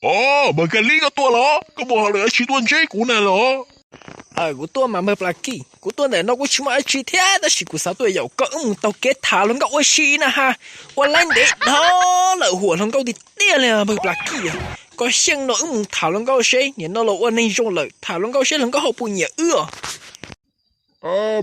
Os, npawg Kab Lis, koj tuaj los? Koj muaj hauj lwm dab tsi tuaj ntsib kuv na los? Kuv tuaj mas npawg Plas Kij, kuv tuaj ntawm no kuj tsis muaj dab tsi thiab, tab sis kuv xav tuaj yaum koj wb mus taug kev tham hluas nkauj ua si na ha. Ua laib ntev dhau lawm, huam hluas nkauj tiag tiag li npawg Plas Kij. Koj xyeej no wb mus tham hluas nkauj seb, nim no los ua neeg zoo lawm, tham hluas nkauj seb hluas nkauj ho puas nyiam wb os.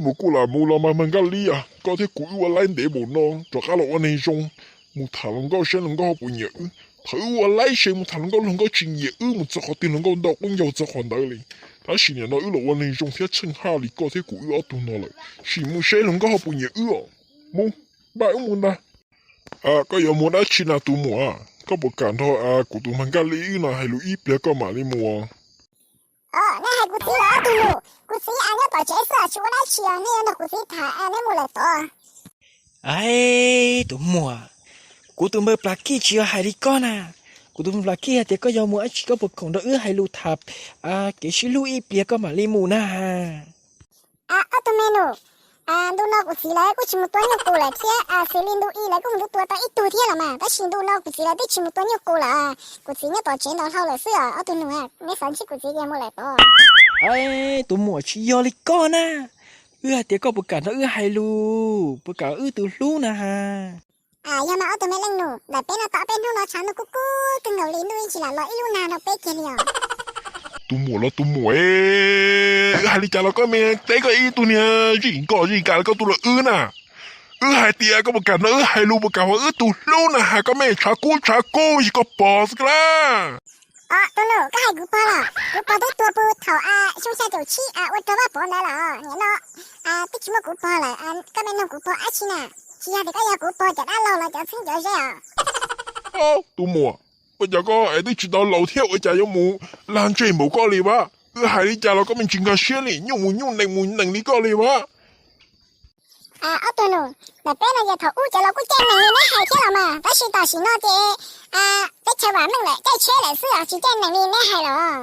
Mus kuj lam mus los mas npawg Kab Lis, koj thiab kuv wb ua laib ntev mus no rov qab los ua neeg zoo, mus tham hluas nkauj seb hluas nkauj ho puas nyiam wb. Thaum wb ua laib se mus tham hluas nkauj, hluas nkauj tsis nyiam wb, mus txog qhov twg hluas nkauj ntaus quab ncaug txog qhov ntawd li. Tab sis nim no wb los ua neeg zoo thiab tsheej haj li koj thiab kuv wb ob tug no lawm, sim mus seb hluas nkauj ho puas nyiam wb os. Mus, npaj wb mus ntag. Koj yuav mus dab tsi na tus muam? Koj puas kam nrog kuv tus npawg Kab Lis wb no hais lus ib pliag koj mam li mus? Nej hais kuv txiv los ob tug nus? Kuv txiv nyob tom tsev xwb tsis ua dab tsi, nej yuav nrog kuv txiv tham, nej mus lawm tod. Tus muam, kuv tus npawg Plas Kij tsis yog hais li koj na. Kuv tus npawg Plas Kij hais tias koj yog mus dab tsi koj puas kam nrog wb hais lus tham kev sib hlub ib pliag koj mam li mus na. Ob tug me nus, ntu no kuv txiv lawv kuj tsis mus tua nyuj qus lawm thiab, xws li ntu i lawv kuj mus tua tau ib tug thiab los mas, tab sis ntu no kuv txiv lawv twb tsis mus tua nyuj qus lawm. Kuv txiv nyob tom tsev ntaus hlau lawm xwb os ob tug nus, nej xav ntsib kuv txiv ces mus lawm tod. Tus muam, tsis yog li koj na. Wb hais tias koj puas kam nrog wb hais lus, puas kam wb tus hlub na ha. Yog mas ob tug me leej nus, ntawm peb no tau peb hnub no tshav ntuj kub kub kawg nkaus li, ntuj yeej tsis lam los ib lub nag nrog peb kiag li os. Tus muam los tus muam, wb hais li cas los koj me teb koj ib tug niag zij nkoj zij kam li koj tus los wb na. Wb hais tias koj puas kam nrog wb hais lus, puas kam ua wb tus hlub na has koj me tshav kub tshav kub yog koj pog xwb la. Os tus nus, koj hais kuv pog los? Kuv pog twb tuag puag thaum xyoo xya caum tsib ua rog Vaj Pov ntawd los, nim no twb tsis muaj kuv pog lawm, koj me nug kuv pog dab tsi na? Tsis yog tias koj yog kuv pog cov dab laug los cov txheeb cov ze os. Tus muam, ua cas koj es twb tsis tau laus thiab ua cas yuav mus lag ntseg npaum koj li vas? Wb hais li cas los koj me tsis nkag siab li, nyuj mus nyuj nees mus nees li koj li vas. Ob tug nus, ntawm peb no yog thaum ub cov laus kuj caij nees li neb hais thiab los mas, tab sis tam sim no ces teb chaws vam meej lawm caij tsheb lawm xwb os, tsis caij nees li neb hais los.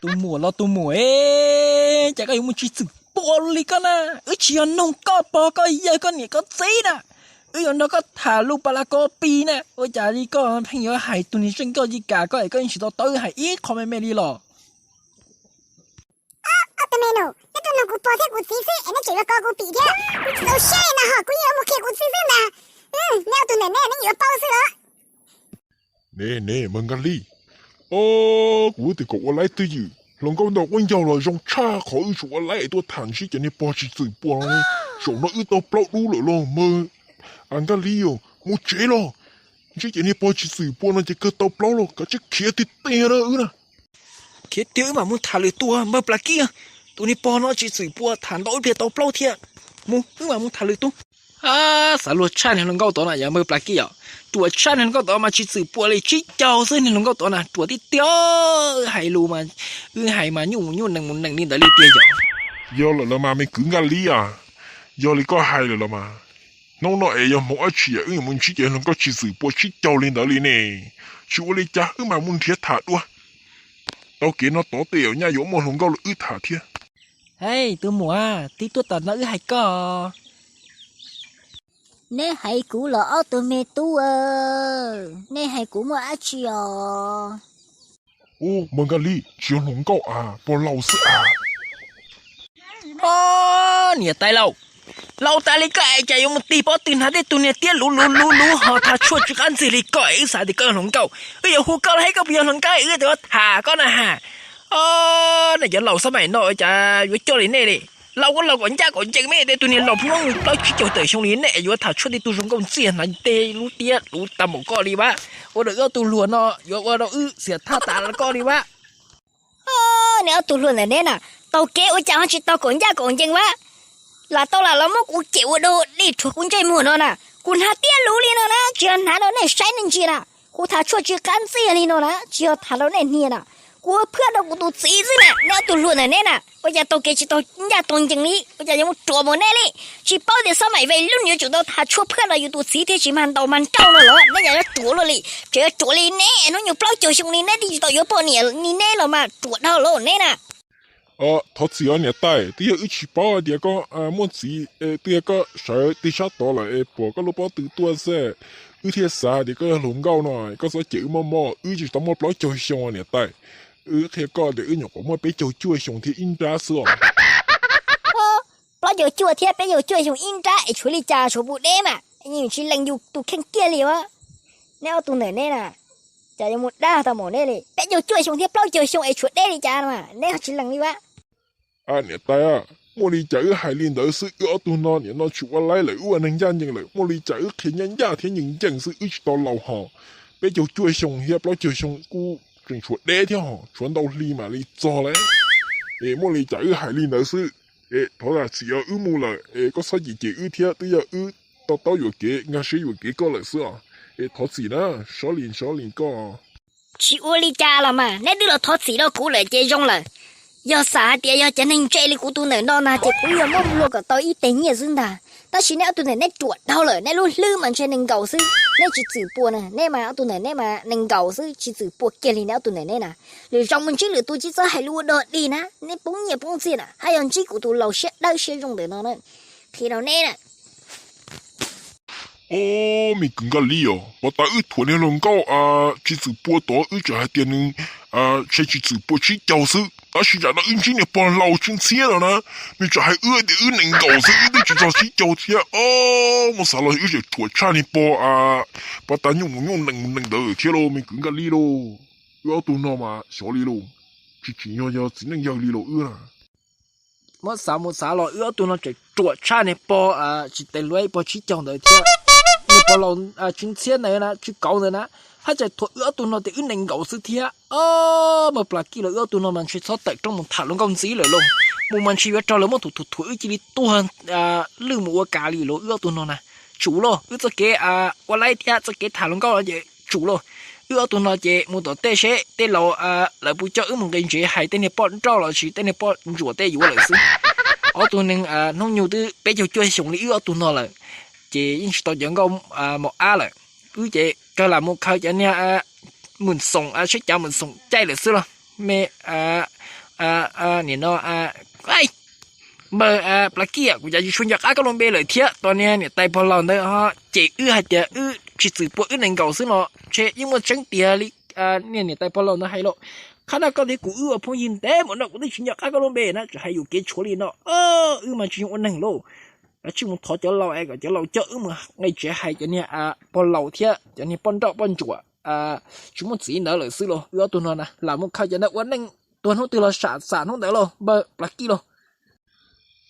Tus muam los tus muam, cas koj yuav muaj tsis txwm pua li koj na? Wb tsis yog noog koj pog koj yawg koj niam koj txiv na, wb yuav nrog koj tham lus pas las kos pis na, ua cas li koj pheej yuav hais tus niag zeej nkoj zij kam koj es koj yeej tsis tau tau wb hais ib qho me me li los. Ob tug me nus, neb tuaj nug kuv pog thiab kuv txiv xwb es neb tseem yuav kos kuv pim thiab. Kuv tsis txaus siab li no ho kuv yeej yuav mus qhia kuv txiv xwb ntag. Neb ob tug ntawm neb, neb yuav paub xwb los. Ne ne, Mas Nkaj Lis, kuv twb tias kom ua laib twj ywm, hluas nkauj ntau quab ncaug los zoo tshaj qhov wb tsuas ua laib es tuaj tham ntsib cov niag pog tsis txwm pua no. Zaum no wb tau plaub dub lawm los mas. Nkaj Lis, mus tsev los, ntsib cov niag pog tsis txwm pua no ces kawg tau plaub los, kav tsij khiav tiag tiag na wb na. Khiav tiag wb mam mus tham lwm tus, npawg Plas Kij, tus niag pog no tsis txwm pua tham ntau ib pliag tau plaub thiab. Mus, wb mam mus tham lwm tus. Xav luag tshaj niag hluas nkauj tod na yog npawg Plas Kij os. Ruam tshaj niag hluas nkauj tod mas tsis txwm pua li, tsib caug xwb niag hluas nkauj tod na, ruam tiag tiag. Hais lus mas, wb hais mas nyuj mus nyuj nees mus nees li ntawd li tiag yog. Yog lawm los mas me kwv Nkaj Lis a, yog li koj hais lawm los mas. Hnub no es yog hmoov dab tsi wb yuav mus ntsib cov hluas nkauj tsis txwm pua tsib caug li ntawd li ne? Tsis ua li cas, wb mam mus nrhiav tham dua. Tau kev no tod tej zaum nyaj yuav muaj hluas nkauj los wb tham thiab. Hej, tus muam, tig tuaj tom no wb hais koj. Neb hais kuv los ob tug me tub? Nej hais kuv muaj dab tsi os? Ub, Mas Nkaj Lis, tsis yog hluas nkauj a, pog laus xwb a. Niam tais laus, laus tas li koj es cas yuav mus tig pob tw hnav tej tug niag tiab luv luv luv luv ho thav tshuaj tsw qab ntxig li koj es wb xav tias koj yog hluas nkauj, wb yuav hu koj los hais koj puas yog hluas nkauj es wb tias tham koj na has. Nej cov laus xab maim no cas yuav coj li nej li. Laus kuj laus kom ncaj kom ncees me, tej tug niag laus plaub tsib caug tawm xyoo li nej yuav tham tshuaj tej tug zoo nkauj ntxiag hnav tej lub tiab luv tag npaum koj li vas. Ua rau wb ob tug hluas no yuav ua rau wb xiam thaj tas koj li vas. Nej ob tug hluas ntawm neb na, taug kev ua cas ho tsis tau kom ncaj kom ncees vas. Lam tau lam los muab kuv cem ua dog dig rhuav kuv ntsej muag no na. Kuv hnav tiab luv li no na, tsis yog hnav rau nej saib nej ntsia na. Kuv thav tshuaj tsw qab ntxiag li no na, tsis yog thav rau nej hnia na. Kuv ua phwaj rau kuv tus txiv xwb na, nej ob tug hluas ntawm neb na, ua cas taug kev tsis tau ncaj tau ncees li, ua cas yuav mus ruam mus nej li. Tsis paub tias xab maim vej lub yuav tsum tau thav tshuaj phwaj rau yus tus txiv thiaj tsis mag ntaus mag nrauj no los nej cas yuav ruam luaj li. Tseem yuav ruam li neb, hnub nyoog plaub caug xyoo li neb twb tsis tau yuav poj niam li neb los mas ruam dhau los neb na. Thov txim os niam tais, twb yog wb tsis paub hais tias koj muaj txiv, twb yog koj sawv tig sab tod lawm es pom koj lub pob tw tuaj xwb. Wb thiaj xav tias koj yog hluas nkauj no, koj txhob cem wb mob mob, wb tsis tau muaj plaub caug xyoo niam tais. Wb qhia koj tias wb nyuam qhuav muaj peb caug cuaj xyoo thiab ib nrab xwb os. Plaub caug cuaj thiab peb caug cuaj xyoo ib nrab es tshuav li cas, tshuav puas deb mas, yeej tsis lees yus tus kheej kiag li as. Neb ob tug ntawm neb na, cas yuav mus dag tau mus neb li, peb caug cuaj xyoo thiab plaub caug xyoo es tshuav deb li cas no mas neb tsis lees li as. Niam tais, muaj li cas wb hais li ntawd xwb, wb ob tug no nim no tsis ua laib lawm, wb ua neeg ncaj ncees lawm, muaj li cas wb qhia ncaj ncaj thiab ncees ncees xwb, wb tsis tau laus hos. Peb caug cuaj xyoo thiab plaub caug xyoo kuj tseem tshuav deb thiab hos, tshuav ntau hli mam li txog lawm. Es muaj li cas wb hais li ntawd xwb. Es thov zam txim os, wb mus lawm es koj txhob cem cem wb thiab, twb yog wb to taub yuam kev nkag siab yuam kev koj lawm xwb os. Es thov txim na, sorry sorry koj. Tsis ua li cas los mas, neb twb los thov txim rau kuv lawm ces zoo lawm. Yog xam hais tias yog cov neeg ntse li kuv tus ntawm no na ces kuv yuav muab nplua kom tau ib teg nyiaj xwb ntag. Tab sis neb ob tug ntawm neb ruam dhau lawm, neb lub hlwb mas ntshe nees nkaum xwb, neb tsis txwm pua na, neb mas ob tug ntawm neb mas nees nkaum xwb, tsis txwm pua kiag li neb ob tug ntawm neb na. Lwm zaus mus ntsib lwm tus tsis txhob hais lus ua dog dig na, neb poob nyiaj poob txiaj na, haj yog ntsib kuv tus laus siab dawb siab zoo ntawm no na, qhia rau neb na. Ob, me kwv Nkaj Lis os, puag ta wb thuam niag hluas nkauj tsis txwm pua tod wb tseem hais tias nws ntshe tsis txwm pua tsib caug xwb, tab sis tam no wb ntsib niag pog laus tsib ntxhiab no na, nws tseem hais wb tias wb nees nkaum xwb, wb twb tsis txog tsib caug thiab. Ob, muab xav los wb tseem ruam tshaj niag pog, puag ta nyuj mus nyuj nees mus nees ntawd thiab lauj me kwv Nkaj Lis lauj. Wb ob tug no mas xyov li lauj, tsis tsim nyog yog txiv neej yawg li lauj wb na. Muab xav mus xav los wb ob tug no tseem ruam tshaj niag pog tsis tes luab pog tsib caug ntawd thiab. Niag pog laus tsib ntxhiab ntawd na, tsib kauv ntawd na, haj tseem thuam wb ob tug no tias wb nees nkaum xwb thiab. Ob, mas plas kij los wb ob tug no mas ntshe txhob tawm rooj mus tham hluas nkauj ntxiv lawm lauj. Mus mas ntshe yuav raug lawv muab thuam thuam thuam wb cia li tuag lwj mus ua kas li lauj wb ob tug no na. Tsum lauj, wb txoj kev ua laib thiab txoj kev tham hluas nkauj no ces tsum lauj. Wb ob tug no ces mus tom tej seb tej laus lawv puas coj wb mus nqis ntsev hais tej niag poj nrauj los sis tej niag poj ntsuam tej yuav lawm xwb. Ob tug neeg hnub nyoog twb peb caug cuaj xyoos li wb ob tug no lawm, ces yeej tsis tau cov nkauj mos ab lawm. Wb ces kawg lam mus khaws cov niag mws xoom, seb cav mws xoom caij lawm xwb los me. Nim no npawg plas kij, kuv cas tsis tshua nco qab koj lub npe lawm thiab. Tos niag niam tais pog laus ntawd ho cem wb hais tias wb tsis txwm pua wb nees nkaum xwb no, ntshe yeej muaj tseeb tiag li niag niam tais pog laus ntawd hais lauj. Qhab na koj thiab kuv wb ua phooj ywg ntev mus no kuv twb tsis nco qab koj lub npe na, tseem hais yuam kev tshuav li no. Wb mas tsis zoo ua neeg lauj. Kav tsij mus thov cov laus es kom cov laus coj wb mus nqis tsev hais cov niag pog laus thiab cov niag poj nrauj poj ntsuam tsis muaj txiv ntawd lawm xwb los. Wb ob tug no na lam mus khaws cov ntawd ua neej, tuag hnub twg los sam xam hnub ntawd los npawg plas kij los.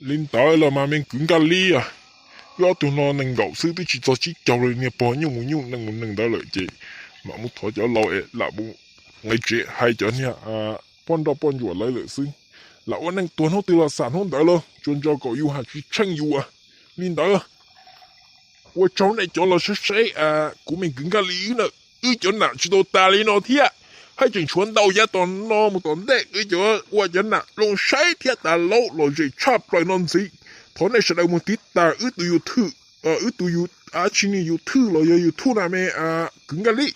Li ntawd los mas me kwv Nkaj Lis, wb ob tug no nees nkaum xwb twb tsis txog tsib caug li, niag pog nyuj mus nyuj nees mus nees ntawd lawm ces mam mus thov cov laus es lam mus nqis tsev hais cov niag poj nrauj poj ntsuam lawv lawm xwb. Lam ua neej tuag hnub twg los xam hnub ntawd los, tsuas ntso kom yus hais tsis tsheej yus. Li ntawd, ua tsaug nej cov los saib saib kuv me kwv Nkaj Lis wb na, wb cov nam tsis tau tas li no thiab, haj tseem tshuav ntau yav tom no mus tom ntej wb cov ua cov nam zoo saib thiab tas laub lom zem tshaj plaws no ntxiv. Thov nej sawv daws mus tiv tas wb tus YouTube, wb tus, a tsi ni YouTube los yog YouTube na me kwv Nkaj Lis.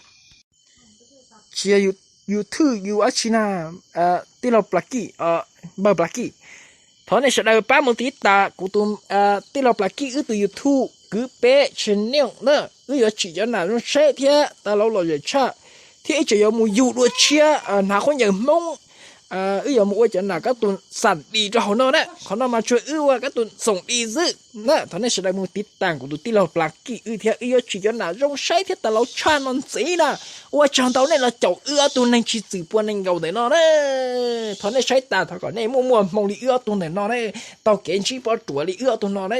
Tsis yog YouTube, yus dab tsi na, tij laug Plas Kij, npawg Plas Kij. Thov nej sawv daws pab mus tiv tas kuv tus, tij laug Plas Kij wb tus YouTube kwv peb channel na. Wb yuav tsim cov nam zoo saib thiab tas laub lom zem tshaj, thiab wb tseem yuav mus yug dua tshiab hnav khaub ncaws Hmoob. Wb yuav mus ua cov nam kab tus xam dis rau hauv no na, qhov no mas tsuas wb ua kab tus xoom dis xwb na. Thov nej sawv daws mus tiv tas kuv tus tij laug Plas Kij wb thiab, wb yuav tsim cov nam zoo saib thiab tas laub tshaj no ntxiv na. Ua tsaug ntau nej los caum wb ob tug neeg tsis txwm pua nees nkaum ntawm no na. Thov nej saib tas thov kom nej muaj muaj hmoo li wb ob tug ntawm no na, taug kev ntsib poj ruam li wb ob tug no na.